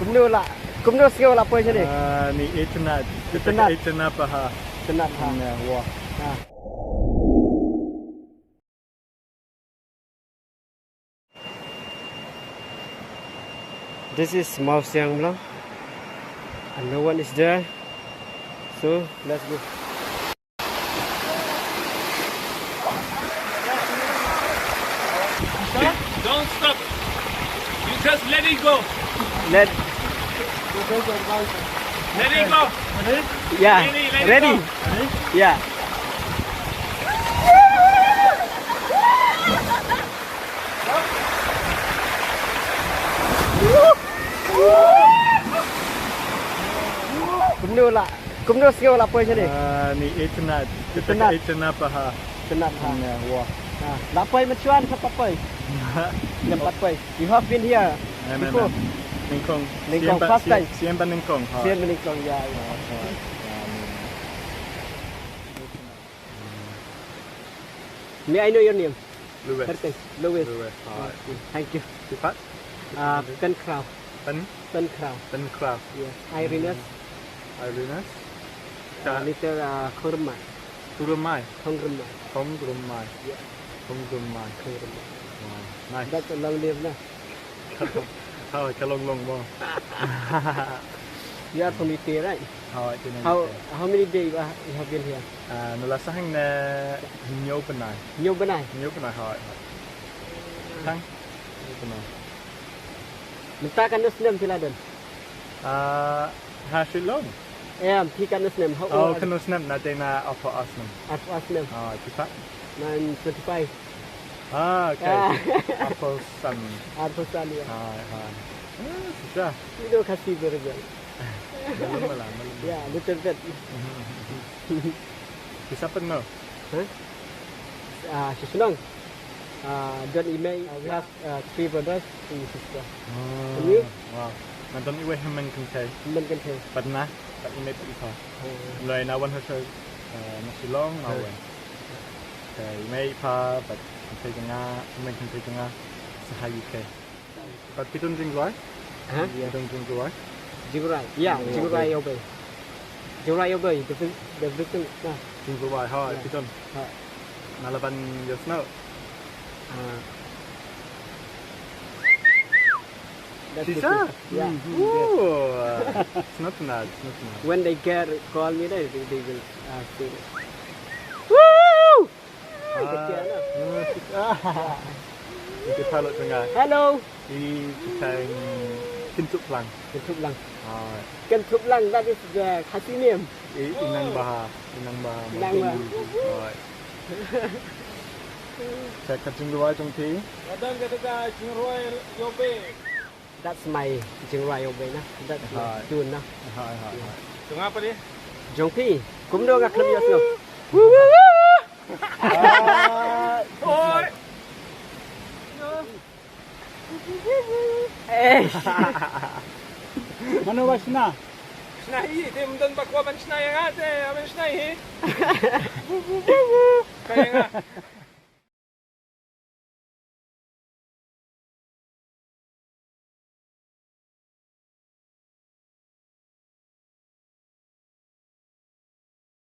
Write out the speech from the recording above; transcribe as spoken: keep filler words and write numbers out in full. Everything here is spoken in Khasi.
Kumno la, kumno sngew la poi shane? Ah, ni itynnad. Itynnad. Itynnad bha. Itynnad bha. Hmm, ya, wah. Ah. This is Mawsiang Mlang, and no one is there. So let's go. Don't stop. You just let it go. Let Let it go. Yeah. Really, let it Ready? Go. Yeah. Kumno la, kumno sngew la poi shane? Ah, ni itynnad. Itynnad. Itynnad bha. Itynnad bha. Hmm, ya, wah. Ah, la poi mynshuwa ne pat poi? Em pat poi. You have been here before? Em, em, em. Nyngkong. Nyngkong, first time. Siem bad nyngkong, ha. Siem bad nyngkong, ya, ya. Ha, ha. May I know your name? Louis. Louis. Louis. All right. Thank you. Siapa? Uh, Pen Kraw. Pen? Pen Kraw. Pen Kraw. Yes. Irinus. Irinus. Uh, later, uh, Khongrymai. Khongrymai. Khongrymai. Khongrymai. Yeah. Khongrymai. Khongrymai. Wow. Nice. That's a long name, na? Ka long, ka long mo. You are from U K, right? Hooid, from U K. How, how many days you have been here? Ah, nga la sah hangne hynñiew bnai. Hynñiew bnai? Hynñiew bnai, hooid, hooid. Tang? Hynñiew bnai. Mynta katno snem phi la don? Ah, ha Shillong. Em, phi katno snem? How old are you? Oh, katno snem? Nga dei na arphew ar snem. Arphew ar snem. Ah, phi pat? Ngan twenty-five. Ah, okay. Ah. Arphew san. Arphew san, ya. Hai, hai. Ah, shisha. You know Khasi very well. Malu, malu, malu. Yeah, little bit. Phi sah pynno? Huh? Ah, sha shnong. Ah, don i mei, ah, we have, ah, three brothers, three sisters. Ah, and you? Wow. Nga don iwei hynmen kynthei. Hynmen kynthei. Bad nga, bad i mei bad i pa. Oh. Hynrei nga wan ha sha, ah, na Shillong, nga wan. Te i mei i pa bad kynthei jong nga, hynmen kynthei jong nga, sa ha U K. Bad phi don jingrwai? Ha? Phi don jingrwai? Jingrwai. Ya, jingrwai. Jingrwai Ïawbei. Jingrwai Ïawbei, the vi-, the victim, na. Jingrwai, ha, phi don. Ha. Nga la ban ïohsngew. Ah. That's the thing. Yeah. Ooh. It's not bad, it's not bad. When they get, call me, they, they, they will, uh, say, "Woo!" Ah, ka tiang na. Ah. Ïa ki pilot jong nga. Hello. I kyrteng Kyntuplang. Kyntuplang. Ah. Kyntuplang, that is the Khasi name. I, i nang bha, i nang bha. I nang bha. Right. Check ka jingrwai jong phi. Ka don kata ka jingrwai Ïawbei. That's my jingrwai Ïawbei na. That's my tune na. Hai, hai, hai. Jong nga pat de? Jong phi. Kumno nga khlem ïohsngew? Woo, woo, woo. Ah. Oi. Eh. Mano ba shna? Shna hi, te ym don ba kwah ban shna ïa nga, te ban shna hi. Woo, woo, woo, woo. Ka ïa nga.